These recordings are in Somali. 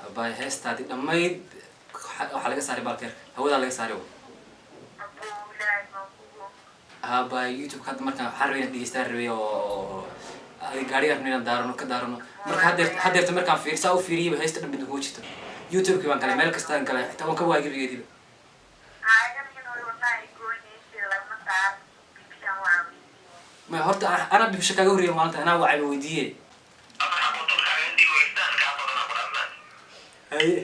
Abbaay, heestaadii dhammayd waxaa laga saaray baalkeerka, hawadaa laga saaray. Abbaay, YouTube hadda markaan waxaan rabay inaan dhegeystaan rabay oo adiga gaariga rabnay inaan daarano ka daarano. Marka haddeerta markaan fiir saa u fiiriyayba, heesta dhan midna kuma jirto. YouTube-kii baan galay, meel kastaan galay, xitaa waan ka waayay gebigeediiba. Ma horta anaa bibsha kaaga horreeya maalinta anaa wacayba weydiiye. Haye.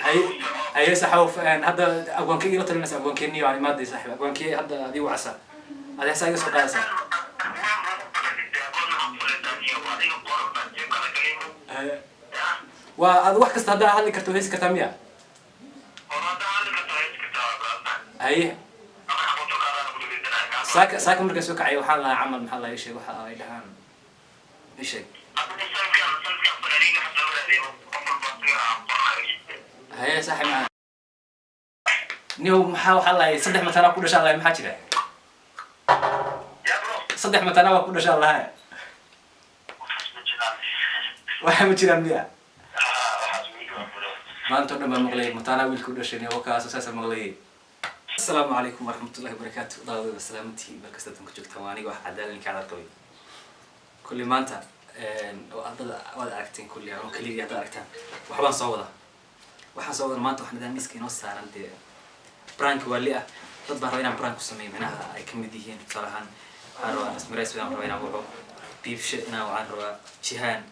Haye haye, saxaw. Hadda abwaankee ila talinaysa? Abwaankeeniyo aan imaaday, saaxib, abwaankee hadda adii wacsa adi heesaa iga soo qaadaysa? Haye, waa ad wax kasta haddaa hadli karto, heesi kartaa miya? Haye, saaka saaka markaan soo kacay waxaan lahaa camal, maxaa la ii sheeg, waxa ay dhahaan ii sheeg. Haye saaxib, maa niyow, maxaa waxaa lahay saddex matanaa ku dhashaan lahay? Maxaa jira? Saddex matanaa baa ku dhashaan lahay, waxa ma jiraan miya? Maanta o dhan baa maqlayay mataanaa wiilka u dhashay niyo, kaas saasa maqlayay. Asalaamu calaykum waraxmatullahi wabarakaatu. Daawada salaamantii meel kasta adduunka joogtaan, waa aniga wax cadaalinka cadar qabay. Kulli maanta oo haddada waad aragteen, kulli anoo keligii haddaad aragtaan waxbaan soo wadaa, waxaan soo wadaa maanta wax nidaam miiska inoo saaran. Dee prank waa li ah, dad baan rabaa inaan prank ku sameeyo, micnaha ay kamid yihiin, tusaale ahaan waxaan rabaa Asmirays inaan rabaa inaan waco, Biibshe inaan waxaan rabaa, Jihaan,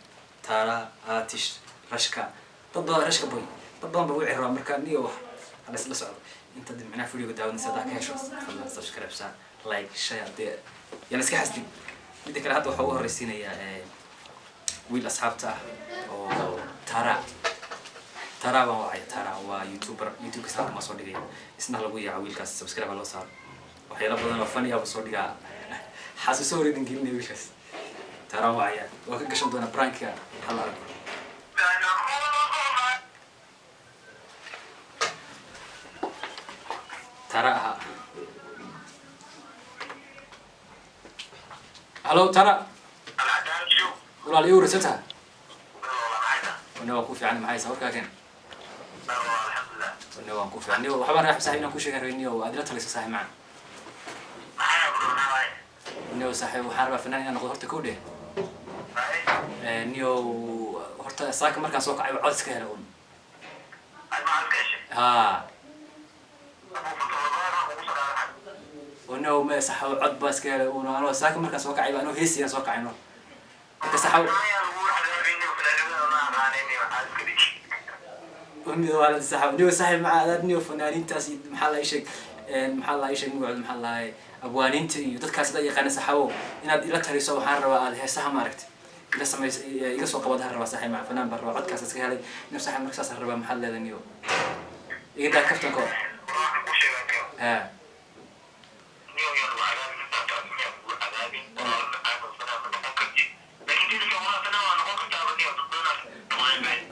Taara, Aatish, Rashka, dad badan, Rashka Boy, dad badan baa wici rabaa. Marka niyo wax hala isla socdo. Inta dib micnaha videoga daawanaysa haddaa ka hesho, fadlan subscribe saar, like, share, dee yaan iska xasdin. Midda kale, hadda waxaa ugu horreysiinayaa wiil asxaabta ah oo Tara Tara baan wacaya. Tara waa YouTuber, YouTube kiisa halkan baan soo dhigaya, isna lagu yaaco wiilkaas, subscribe loo saaro, waxyaalo badan oo funny ah buu soo dhigaa. Xasuuso hore idin gelinaya wiilkaas Tara waan wacaya, waa ka gashan doonaa pranka, hal arko. Tara ahaa. Hallo Tara, walaal, ii waraysantaha? Wana waan ku fiican. Maxay sawirkaa keen? Wana waan ku fiican. Niyo waxbaan raaxib saaxib inaan ku sheegan rabay, niyo aad ila taliso saaxib macaan. Niyo saaxib, waxaan rabaa fanaan inaan noqdo horta, kow dheh. Niyo horta saaka markaan soo kacay cod iska hela un ha no me saxaw, cod baa iska helay un anoo saaka markaan soo kacay anoo heesiyaan soo kacay no. Marka saxaw saxaw, niyo saaxib maca adaad, niyo fanaaniintaas iyo maxaa la ii sheeg, maxaa la ii sheeg magacooda, maxaa lahay, abwaaniinta iyo dadkaas dad yaqaana saxawo, inaad ila taliso waxaan rabaa, aad heesaha maaragtay ila samays, iga soo qabad rabaa saaxib maca. Fanaan baan rabaa, codkaas iska helay niyo saaxib, marka saasaan rabaa. Maxaad leedahay niyo? Iga daa kaftankooda ha.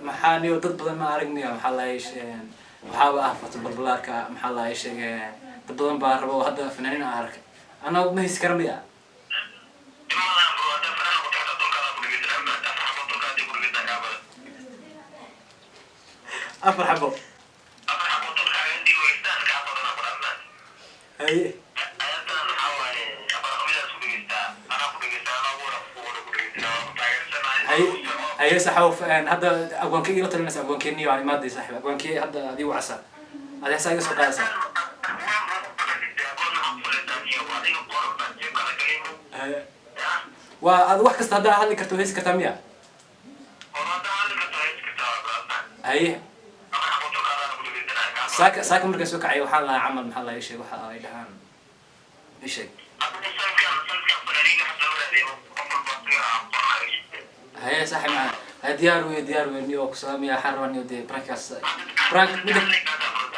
Maxaa niyo dad badan ma aragniyo, maxaa la sheegeen, waxaaba ah fato balbalaarka, maxaa la sheegeen, dad badan baa raba oo hadda fanaaniin aan arkay, anaa ma haysi kara miya? Afar xabo. Haye haye haye, saxaw. Hadda abwaankee ila talinaysa? Abwaankeeniyo aan imaaday saaxib, abwaankee hadda adii wacsa adi heesaa iga soo qaadaysa? Haye, waa ad wax kasta haddaa hadli karto, heesi kartaa miya? Haye, saaka saaka markaan soo kacay waxaan lahaa camal, maxaa la ii sheeg, waxa ay dhahaan ii sheeg. Haye saaxib maca, haye, diyaar wey, diyaar wey. Niyo ku salaamaya, waxaan rabaa niyo dee prankaas, prank.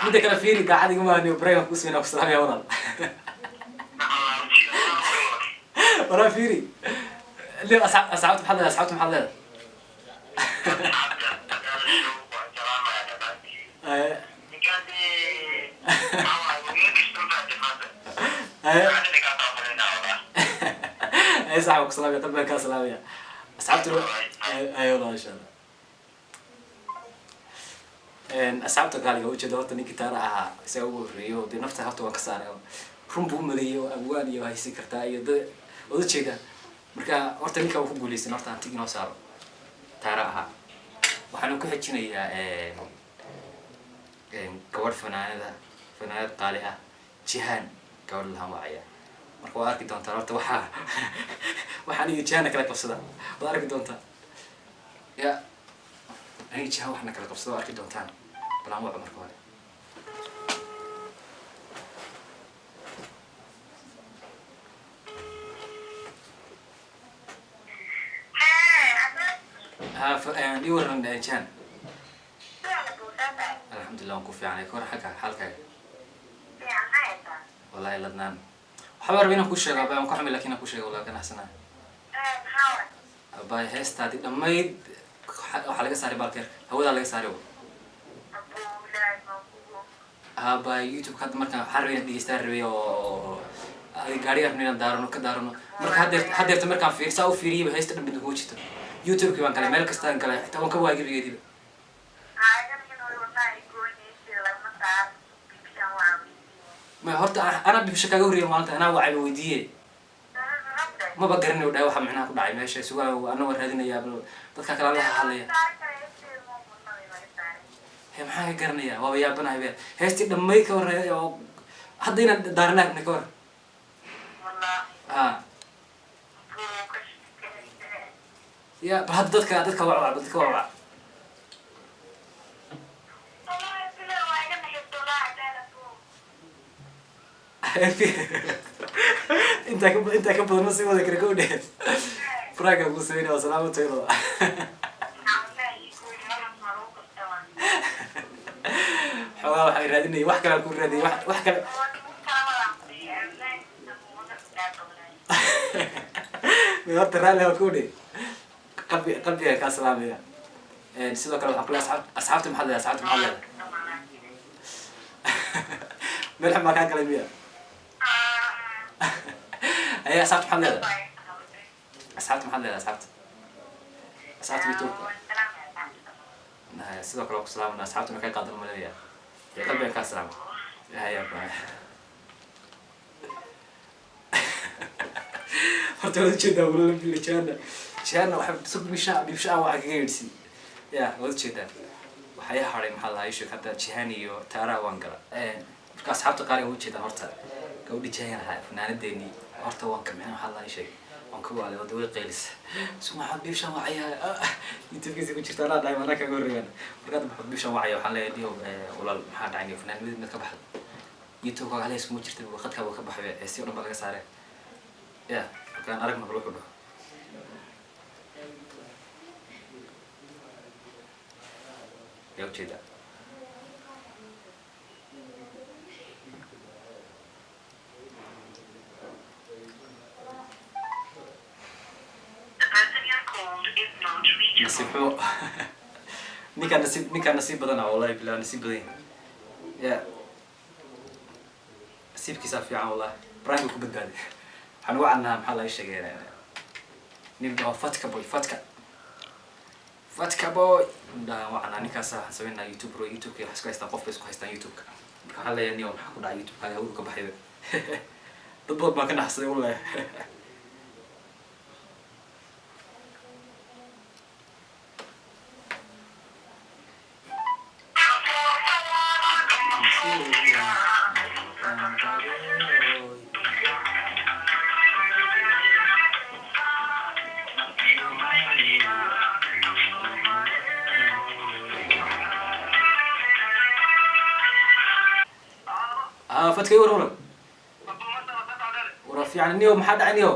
Midda kale fiiri, daacad igama niyo prank ku sameynaa. Ku salaamaya walaal. Walaa fiiri niyo, asxaabta maxaad leedahay? Asxaabta maxaad leedahay? Haye haye. Ay, sax, ku salaamaya, qalbiga kaa salaamaya. Asxaabta, ayo, insha Allah. Asxaabta qaaliga, ujeeda horta ninkii taara ahaa isaga ugu horreeyo, dee nafta horta waan ka saaray oo run buu maleeyay oo abwaan iyo haysi kartaa iyo de waad ujeedaa. Marka horta ninka uu ku guuleysan, horta hantig inoo saaro taara ahaa. Waxaanu ku xejinayaa gabadh fanaanada, fanaanad qaali ah, Jihaan gabadh lahaan wacaya. Marka waad arki doontaan horta waxaa aniga Jihaana kala qabsada, waad arki doontaa. Ya, aniga Jihaan waxna kala qabsada waad arki doontaan. Balaan waco marka hore. Ha, ii waran, Jihaan? Alxamdulillah, waan ku fiicanay. Ka war xagga xaalkaaga? Wallahi ladnaan. Waxbaa rabay inaan kuu sheego, abay, waan ka xumay, lakin inaan kuu sheego wallahi ganacsana. Abay, heestaadii dhammayd waxaa laga saaray baalkeerka, hawadaa laga saaray. Abay, YouTube hadda markaan waxaan rabay inaan dhegeystaan rabay oo gaariga rabnay inaan daarano, ka daarano. Marka haddeerta markaan fiir saa u fiiriyayba, heesta dhan bid kuma jirto. YouTube-kii baan galay, meel kastaan galay, xitaa waan ka waayay gebigeediiba. Ma horta anaa bibsha kaaga horreeya maalinta anaa wacayba weydiiye, maba garanay dhahay waxa micnaha ku dhacay meesha sugaa. Ana waan raadinayaa, bal dadka kale la hadlaya. He, maxaan ka garanayaa? Waaba yaabanahay be, heestii dhammayd ka warre oo hadda inaan daaranaa rabnay ka war. Ha ya, bal hadda dadka wac, bal dadka wac. Intaa ka badan ma sii wada kara. Kow dhe, prank-ga ku sameynaya. Waa salaamo taylo. Xoogaa waxay raadinaya, wax kale aan ku raadiyay, wax kale. May, horta raalli waa. Kow dhe, qalbiga kaa salaamaya. Sidoo kale waxaan ku leeyahay asxaabta, maxaad leedahay? Asxaabta maxaad leedahay? Meel xun baa kaa galay miya? Aye, asxaabta maxaad leedahay? Asxaabta maxaad leedahay? Asxaabta YouTube-ka. Haya, sidoo kale waa ku salaamana. Asxaabtuna kaa qaadan umaleynaya dee, qalbiga kaa salaama. Haya, bye. Horta waad ujeedaa wala bila Jana, Jana waxa sug bisha bibsha waxa kaga yidhsi ya, waad ujeedaa. Waxaa ii hadhay, maxaa lahaa isheg, hadda Jihaan iyo Taara waan gala. Marka asxaabta qaar waa ujeedaan horta gabadhi Jihaan ahaa, fanaanadeenii, horta waan ka micna, maxaa lahaa isheg, waan ka waalay wada way qaylis su maxaa bibshan wacaya. YouTube-kiisa ku jirta anaa dhahay, anaa kaga horreeyaan. Marka hadda maxaa bibshan wacaya, waxaan leeyahay, diyow walaal, maxaa dhacay niyo? Fanaanimadii mid ka baxday YouTube-ka haleys kuma jirta, khadkaa waa ka baxay, heestii o dhan baa laga saaree ya. Markaan aragna bal wuxuu dhaho. Yaa ujeedaa? The person you have called is not reachable. Nasiib xumo ninkaan, nasiib badana, wallahi billah, nasiib badan yahay ya, nasiibkiisaa fiican wallahi. Prank ku badbaaday. Waxaan ugu cadnahaa, maxaa laga sheegay, nin oo Fatka Boy, Fatka Boy dhahaan wacanaa. Ninkaasa waxaan sameynaa YouTube bro. YouTube-ka wax isku haystaan, qof bay isku haystaan YouTube-ka. Marka waxaan leeyahay, niyo, maxaa ku dhacay YouTube-kaaga? Hawdu ka baxay. Dad badan baan ka naxsaday wallahi. Ah, Fatkay, war waran, wara fiican niyo. Maxaa dhacay niyo?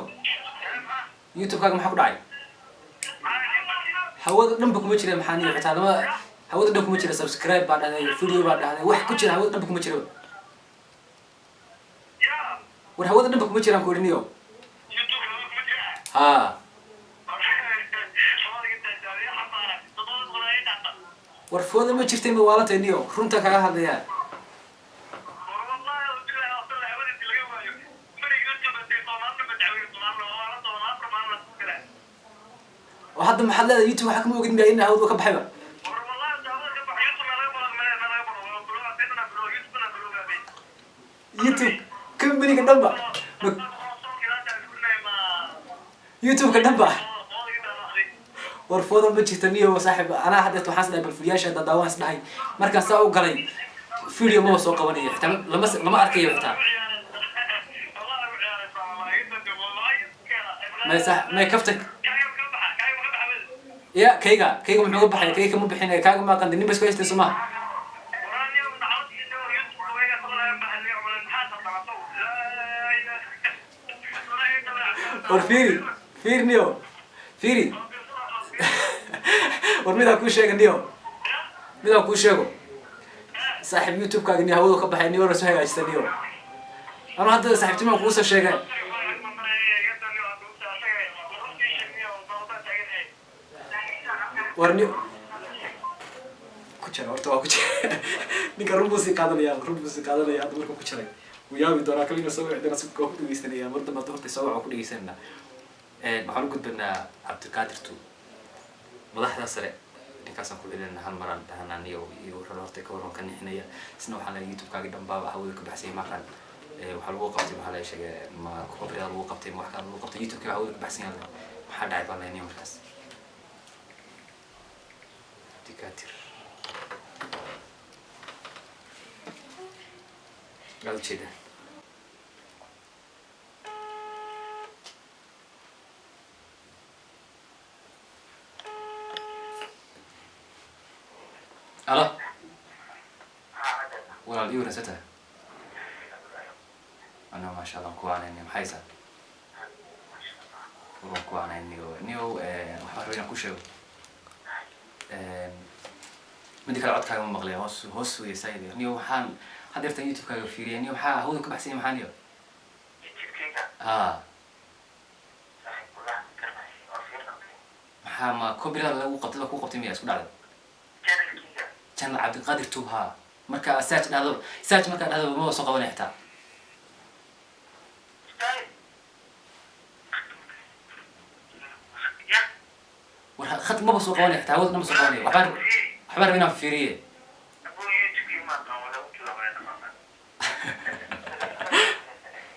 YouTube-kaaga maxaa ku dhacay? Hawada dhanba kuma jira. Maxaa niyo? Xitaa lama, hawada dhan kuma jira. Subscribe baa dhahday, video baa dhahday, wax ku jira hawada dhanba kuma jira. War hawada dhanba kuma jiraan ku idhi niyo. Ha, war fooda ma jirtay, ma waalantay niyo? Runta kaga hadlayaa. Oo hadda maxaad leedahay? YouTube waxaa kama ogid miyaa in hawadu ka baxayba? YouTube company-ga dhanba, YouTube-ka dhanba war foodan ma jirta niyo saaxib. Anaa haddeet waxaan is dhahay bal fuliyaasha dadaawaan is dhahay. Markaan saa u galay video maba soo qabanayo xitaa, lama arkayo xitaa. May sax may kafta ya kayga muxuu ga baxay? Kayga kama bixin, kaaga ma aqandi. Nin ba isku haystay soo maha? War fiiri, fiiri niyo, fiiri. War midaan kuu sheega niyo, midaan kuu sheego saaxiib. YouTube-kaaga niyo hawadu ka baxay niyo, war soo hagaajista niyo. Anu hadda saaxiibtimaan kuusoo sheegay. War niyo ku jira horta waa ku jira. Ninka run buu sii qaadanaya, run buu sii qaadanaya. Hadda markuu ku jiray wuu yaabi doonaa. Kalina soo wici doonaa, si waa ku dhegeysanaya. Mar dambe hadda horta soo wac, ku dhegeysanayna. Waxaan u gudbanaa Cabdiqaadir tu madaxda sare. Ninkaasaan ku celinana hal maraan dhahanaa niyo iyo wuxuu horta ka waran ka nixinaya. Isna waxaa leeyahay YouTube-kaagi dhanbaaba hawada ka baxsay maqan. Waxaa lagu qabtay, maxaa laga sheegay, ma copyright lagu qabtay, ma wax kale lagu qabtay? YouTube-ka hawada ka baxsan yahay, maxaa dhacay baan leeyahay markaas. Cabdiqaadir waad ujeedaa. Alo walaal, ii waran tahay? Ana maasha Allah ku waanayni. Maxay saa waan ku waanay niyo. Niyo waxaan rabay inaan ku sheego midda kale. Codkaaga ma maqlaya, hoos hoos weeye saayid niyo. Waxaan haddeertan YouTube-kaaga fiiriyay niyo, maxaa hawada ka baxsanya? Maxaa niyo? Ha, maxaa ma copyright lagu qabtay? Ku qabtay miya? Isku dhacday channel Cabdiqaadir Tube. Ha, marka search dhahdo, search markaa dhahdo ma soo qabanaya xitaa. War khad maba soo qabanaya xitaa, hawada dhan ma soo qabanaya. Waxbaan rabay inaan fiiriye.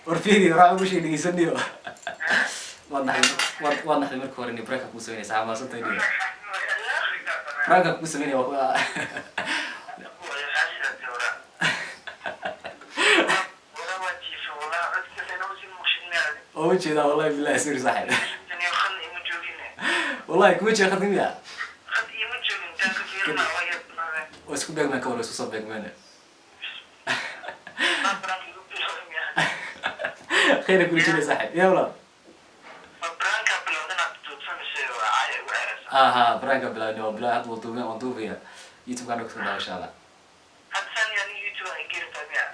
War fiiri, waraa ugu sheeg dhegeysaniyo. Waad naxday, waad naxday marka hore. Ni prank-ka kuu samaynaysa xamaasantay niyo, prank-ka kuu samaynaya waa ku. Oo ujeedaa, wallahi billahi suri saaxib, wallahi kuma jeeda khadka miya. Waa isku beegmeen ka war, isku soo beegmeen. Khayra kula jira saaxib ya walaal. Aha, prank-ka bilaawni waa bilaa hadda waan duubaya, waan duubaya. YouTube-kaan kusoo dhawa insha Allah.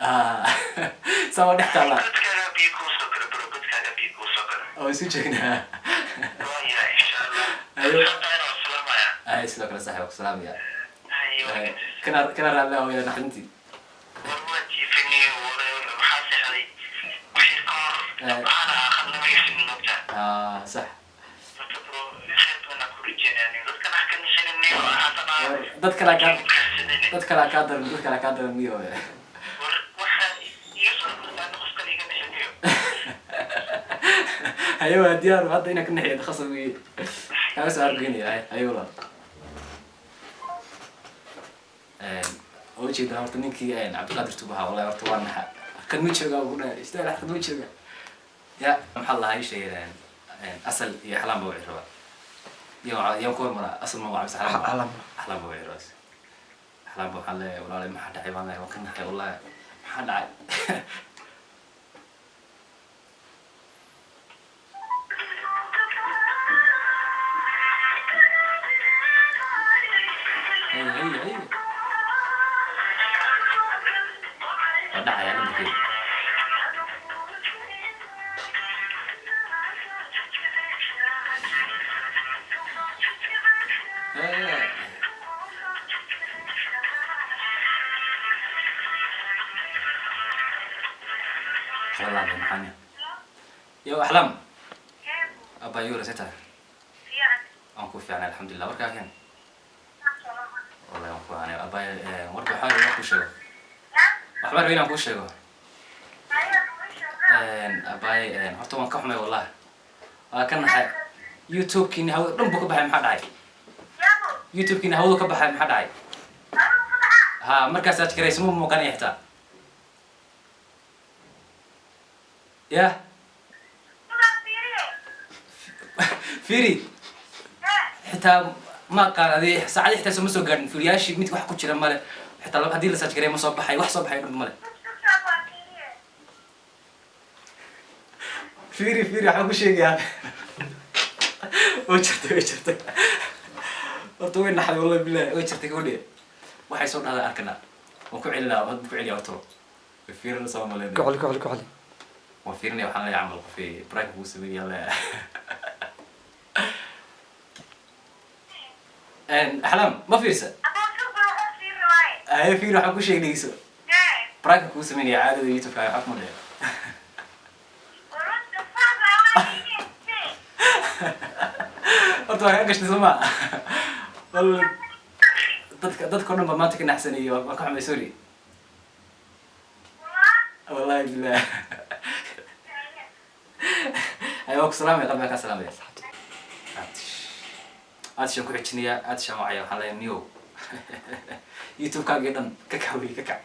Ah, saa waa dhex taallaa oo isu jeegnaa. Ayo ay, sidoo kale saaxib, ku salaamaya. Kana raadlaa hooyada naxdintii. Ah, sax. Dad kalaa kaa, dad kalaa kaa daran, dad kalaa kaa daran miyo. Haye, waa diyaar hadda inaan ka naxiyo khasab weeye. Kaaga soo argoynaya. Hay haye walaal. Oo ujeedaa horta ninkii Cabdiqaadir Tube ahaa. Wallahi horta waa naxa, khad ma joogaa ugu dhahay istaal, khad ma joogaa ya. Maxaa lahaa sheegay? Asal iyo Axlaam baa wici rabaa. Yaan ku hormaraa? Asal ma waa mise Axlaam? Axlaam. Axlaam baa wici rabaa. Axlaam baa waxaan leeyahay walaalahi, maxaa dhacay baan leeyahay. Waan ka naxay wallahi, maxaa dhacay? Hey hey hey, waa dhacayaa nambarkeeda. Walaal maxaan yo Axlaam abaa yura seta. Waan ku fiicnay, alxamdulilah. Warkaa keen. Wallahi waan ku fiicnay, abay. Warka waxaa rabay inaan kuu sheego, waxbaan rabay inaan kuu sheego, abay. Horta waan ka xumay, wallahi waa ka naxay. YouTube-kiini hawada dhan buu ka baxay, maxaa dhacay? YouTube-kiini hawadu ka baxay, maxaa dhacay? Ha, markaas aad garayso ma muuqanaya xitaa yah. Fiiri, xitaa ma aqaan adi saacadii xitaa soo ma soo gaadhin. Fiiriyaashii mid wax ku jira male xitaa. Haddii la search gareeyo ma soo baxay, wax soo baxay dhan male. Fiiri, fiiri, waxaan ku sheegayaa way jirtay, way jirtay. Horta way naxday, wallahi billahi way jirtay. Gabadhi waxay soo dhahday arkana, waan ku celinaa, waan ku celiyaa. Horta way fiirina, soo maleynaya. Ku celi, ku celi, ku celi. Waan fiirinaya, waxaan leeyahay camal qofi prank kuu sameeyay leeyahay. Axlaam, ma fiirsa? Aye, fiir, waxaan ku sheegay, dhegeyso, prank kuu sameynaya caadada YouTube-ka waxaa kuma dheh. Horta waa kaa gashtay, soo ma? Wal dadka o dhan ba maanta ka naxsanayay. Waa ka xumay, sorry, wallahi billah. Ay, waa ku salaamaya, qalbiga kaa salaamaya. Aatish, aatishaan ku xijinayaa, aatishaan wacaya. Waxaan leeyahay, niyow, YouTube-kaagii dhan ka kac wey, ka kac.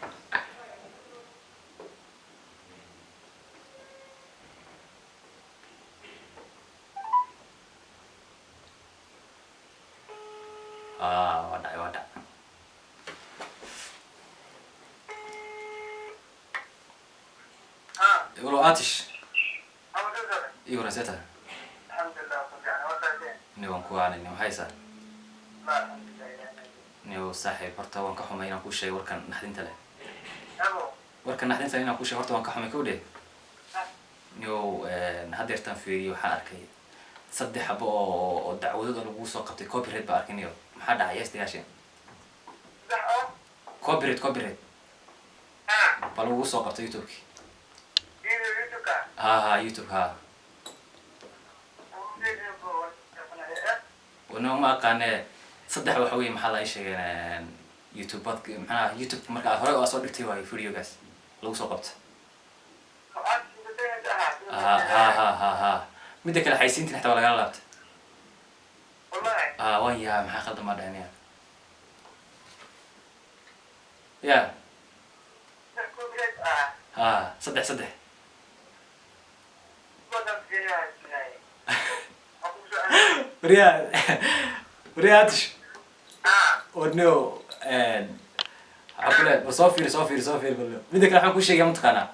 Ah, waa dhacay, waa dhac. Walo Aatish iyo waraseta. Ni waan ku waanay, ni haysaa niyow saaxiib. Horta waan ka xumay inaan kuu sheegay warkan naxdinta leh, warkan naxdinta leh inaan kuu sheego. Horta waan ka xumay, kowdhe. Niyow, haddeertaan fiiriyey, waxaan arkay saddex xabo oo dacwadood oo lagu soo qabtay copyright baa arkay. Niyow, maxaa dhacay? Heestayaasha copyright, copyright baa lagu soo qabtay YouTube-ki. Ha ha, YouTube ha. No, ma aqaane. Saddex waxa weye, maxaa la sheegeen, YouTube bad maxaa YouTube marka aad hore oo soo dhigtay waayo videogaas lagu soo qabta. Ha ha ha ha ha. Midda kale, xaysiintin xitaa waa lagala laabtay. Ha, waan yaa, maxaa khaldan baa dhahan ya ya. Ha, saddex, saddex. Waryaa, waryaa Atish, warnio, waxaa ku leeyahay bal soo fiiri, soo fiiri, soo fiiri bal. Midda kale, waxaan kuu sheegaya, mataqaanaa,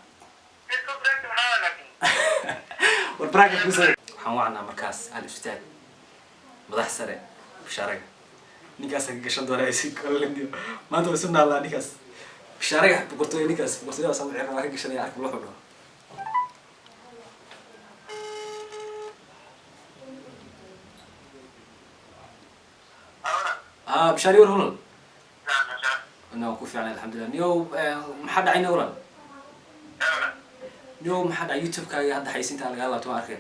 war baraka kuusoo waxaan wacnaa markaas al ustaad madax sare Bishaaraga. Ninkaas ka gashan doona si koleniyo maanta way isu naalaa. Ninkaas Bishaaraga boqortooyo, ninkaas boqortooyadaas aan waa ka gashanaya. Arka wuxuu dhaho. Ah, Bishaari, war hulal no ku fiicnay, alxamdulilah. Niyow, maxaa dhacay niyow walal? Niyow, maxaa dhacay YouTube-kaaga? Hadda xaysiinta lagaa laabto waan arkay.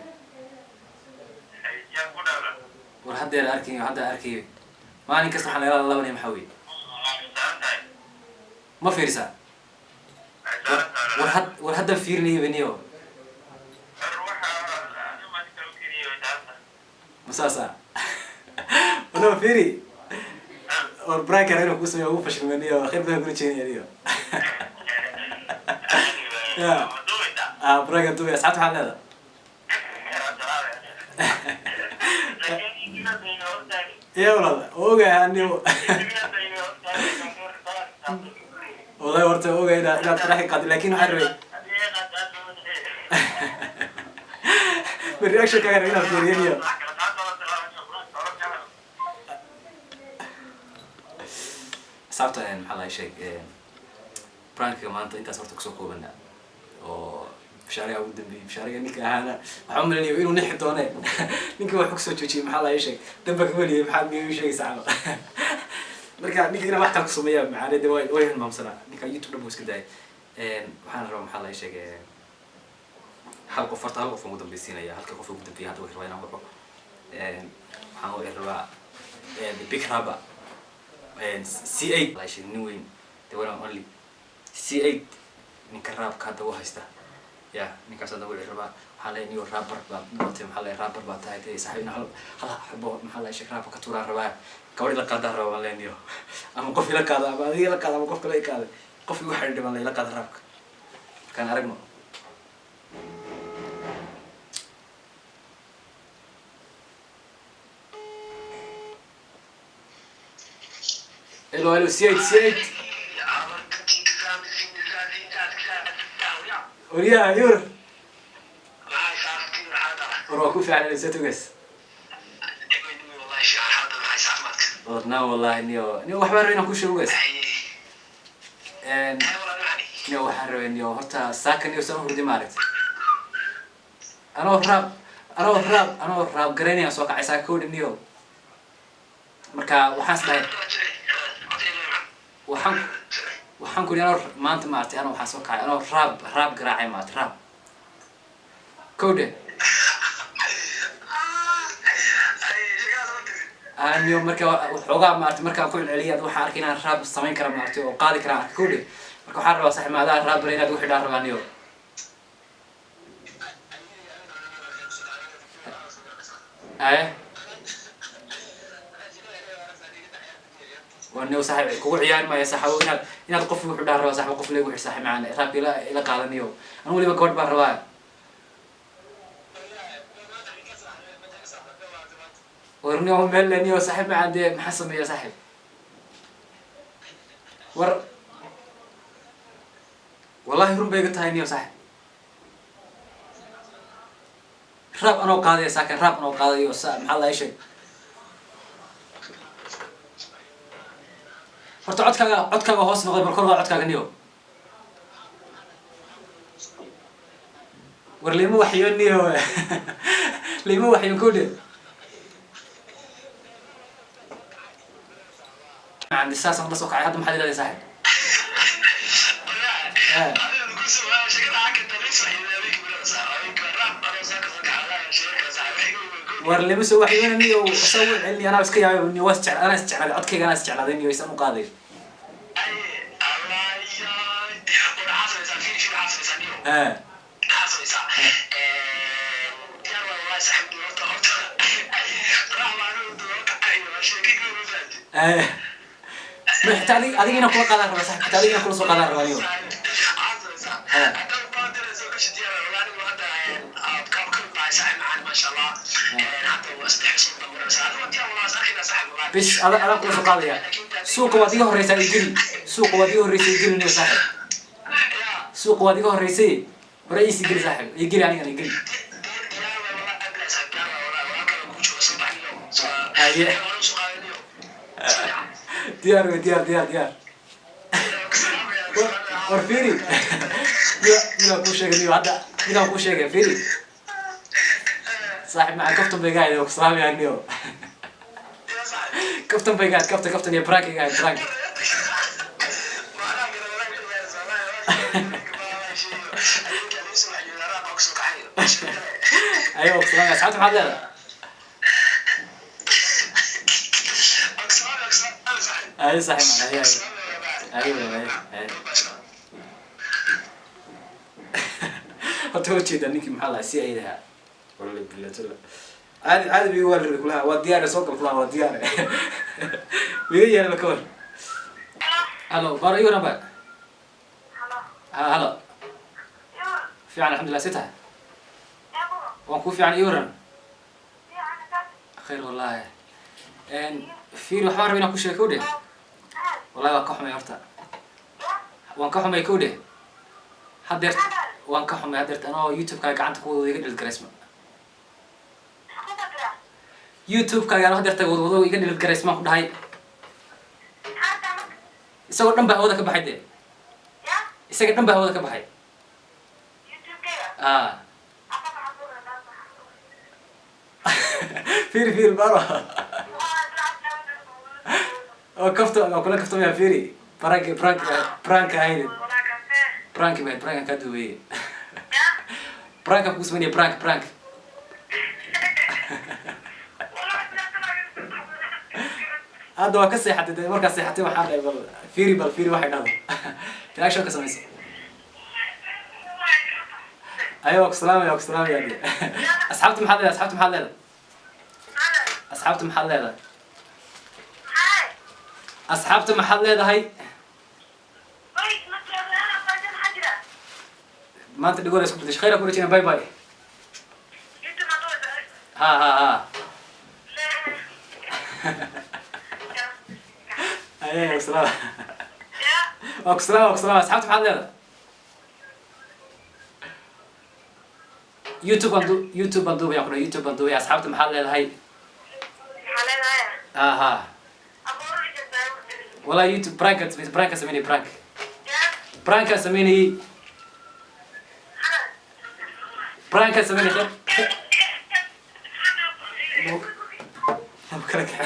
War haddeer arkayo, hadda arkayo, maalin kasta waxaan lagala laabanaya. Maxaa weye? Ma fiirisaa? War had, war haddaan fiirinayaba niyow. Ma saasa? Wala fiiri, war prank inuu kuu sameeyo ugu fashilmay niyo. Khayr badan kula jeedinaya niyo. Ya ah, prank duubay. Asxaabta waxaad leedahay ya walaal, ogahay anigo. Wallahi horta ogahay inaad prank qaadi, laakin waxaan rabay ma reaction kaaga inaad fiiriyo niyo. Asxaabta, maxaa laga sheeg, prank-ka maanta intaas horta kusoo koobana oo Bishaariga ugu dambeeyey. Bishaariga ninka ahaana waxaan umalinaya inuu nixi doone. Ninka wax kusoo joojiyey, maxaa laga sheeg, damba kamaliyay, maxaad miyu sheegaysaa camal. Marka ninka inaan wax kale ku sameeyaa macaane de way hilmaamsanaa. Ninka YouTube dhan buu iska daayay. Waxaan rabaa, maxaa laga sheegay, hal qof horta, hal qof aan ugu dambeysiinaya. Halka qof ugu dambeeyay hadda waxaan rabaa inaan waco. Waxaan wici rabaa the big rapper C8, nin weyn, the one and only C8, ninka rapka hadda u haysta ya. Ninkaas hadda wici rabaa. Waxaa leeyahay, niyo, rapper baad noqotay, maxaa leeyahay, rapper baa tahay dee saaxiib, hal hal xabo, maxaa leeyahay, sheek rapper ka tuuraan rabaa, gabadh ila qaadaan rabaa baan leeyahay, niyo, ama qof ila qaada, ama adiga ila qaada, ama qof kale ila qaada, qof igu xidhiidhay baan ila qaada rapka. Markaan aragno. Hello, hello, C8, C8. Waryaha yur, war waa ku fiican satugas wadnaa wallahi. Niyo, niyo, waxbaan rabay inaan ku sheego gas. Niyo, waxaan rabay, niyo, horta saaka, niyo, saan hurdi maaragtay, anoo rap garaynayaan soo kacay saaka kowdhi, niyo. Marka waxaan is dhahay, waxaan ku anoo maanta maaragtay, anoo waxaan soo kacay anoo rap garaacay maaragtay, rap kowdhe. Niyo, marka waxoogaa maaragtay markaan ku celceliyay ad waxaan arkay inaan rap samayn kara maaragtay oo qaadi karaan arkay kowdhe. Marka waxaan rabaa, saxib, maadaa rap bara inaad ugu xidhaan rabaa, niyo. Aye, waa niyo, saaxib, kugu ciyaari maayo, saaxibo, inaad qof igu xidhaan rabaa, saaxibo, qof laygu xidh, saaxib macaan, rapka ila qaada, niyo. Anu weliba gabadh baan rabaa. War niyo, meel le, niyo, saaxib macaan, dee maxaa sameeya, saaxib? War wallahi run bay iga tahay, niyo, saaxib, rap anoo qaadaya saakan, rap anoo qaadayo sa maxaa la sheeg. Horta codkaaga hoos noqday, bal kor waa codkaaga, niyo. War lima waxyo, niyo, lima waxyo kudhe. Saasaan la soo kacay. Hadda maxaad idhahday, saaxib? War lima soo waxyoona, niyo, saa u celini. Anaa iska yaabay, niyo, waa isjecla, anaa isjeclaaday codkayga, anaa isjeclaaday, niyo, isaan u qaaday. Ma xitaa adiga inaan kula qaadaan rabaa, saxib, xitaa adiga inaan kula soo qaadaan rabaa, niyo. Bis adaan kula soo qaadaya. Suuqa waad iga horreysaa, igeli. Suuqa waad iga horreysay, igeli, niyo, saaxib. Suuqa waad iga horreysay, hore iisii geli, saaxib, igeli, anigana igeli. Haye, diyaar wey, diyaar, diyaar, diyaar. War fiiri, midaan kuu sheegay, niyo, hadda midaan kuu sheegay, fiiri, saaxib macaan, kaftan bay gahayd oo ku salaamayaa, niyo. Kaftan bay gahayd, kaftan iyo prank gahayd, prank. Ayo, ku salaamaya. Asxaabta maxaad leedahay? Ayo, saaxib macaan, ayo, ayo, ayo, ayo, ayo. Horta waa jeedaa ninkii, maxaa lahaa, si ay lahaa, wallahi billahi tala, caadi caadi bi waa la rabay kulaha, waa diyaare, soo gal kulaha, waa diyaare, wiga yeelba ka war. Halo, baro iwaran ba. Ha, halo. Fiican, alxamdulillah, si tahay? Waan ku fiican, iwaran. Khayr wallahi. Fiir, waxbaan rabay inaan ku sheego dheh. Wallahi waan ka xumay, horta waan ka xumay, kow dheh. Haddeert waan ka xumay, haddeert anoo YouTube-kaaga gacanta ku wado iga delete garaysma. YouTube-kaaga anoo haddeerta wadwado iga delete garaysmaan ku dhahay. Isagoo dhan baa hawada ka baxay dee, isaga dhan baa hawada ka baxay. Ah, fiiri, fiiri, baro oo kafta waa kula kaftamaya. Fiiri, prank, prank, prank ahayd, prank bay, prank kaa duubeeye, prank kugu sameynaya, prank, prank. Hadda waa ka seexatay dee. Markaa seexatay waxaan dhahay bal fiiri, bal fiiri waxay dhahdo, reaction ka samayso. Ayo, waa ku salaamaya, waa ku salaamaya dee. Asxaabta maxaad leedahay? Asxaabta maxaad leedahay? Asxaabta maxaad leedahay? Asxaabta maxaad leedahay? Wait, ma jira. Maanta dhigola isku bedeshay. Khayr ku rajina. Bye bye. Inta ma doonta. Ha ha ha. Aye, waa ku salaama. Ya. Waa ku salaama, waa ku salaama. Asxaabta maxaad leedahay? YouTube baan du YouTube baan duubaya ku dhahay, YouTube baan duubaya. Asxaabta maxaad leedahay? Maxaa leedahay? Ha ha. Abuur jirtaa. Wallahi YouTube prank, prank sameynay, prank. Ya. Prank sameynayay. Prank sameynay. Khayr kala kaxa.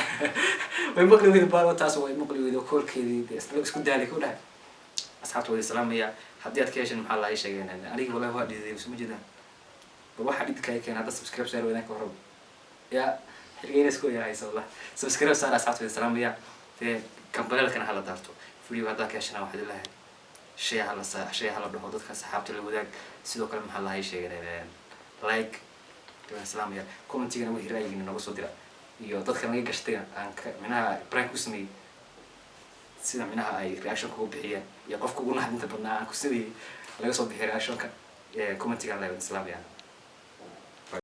Way maqli weyda baal taas, way maqli weyda koolkeedii dee, isla isku daalay ku dhahay. Asxaabta wada salaamaya. Haddii aad ka heshan, maxaa laga sheegeen aniga? Wallahi waa dhididay, suma jeedaan. Bal waxaa dhidka ay keen hadda subscribe saar wadaan ka horraba ya xilgeyna isku yaraysa. Wallah, subscribe saar. Asxaabta wada salaamaya dee, gambaleelkana hala daarto. Video haddaa ka heshana, waxaad ilahay share hala sa share hala dhaho, dadka saxaabta la wadaag. Sidoo kale maxaa lahay sheegeen, like. Waan salaamaya. Commentigana wixii ra'yigiina nooga soo dira, iyo dadka naga gashtayna aan ka minaha prank u sameeyey, sida minaha ay reaction kugu bixiyeen, iyo qofka ugu naxdinta badnaa aan ku sameeyey laga soo bixiy reactionka commentiga. La salaamaya.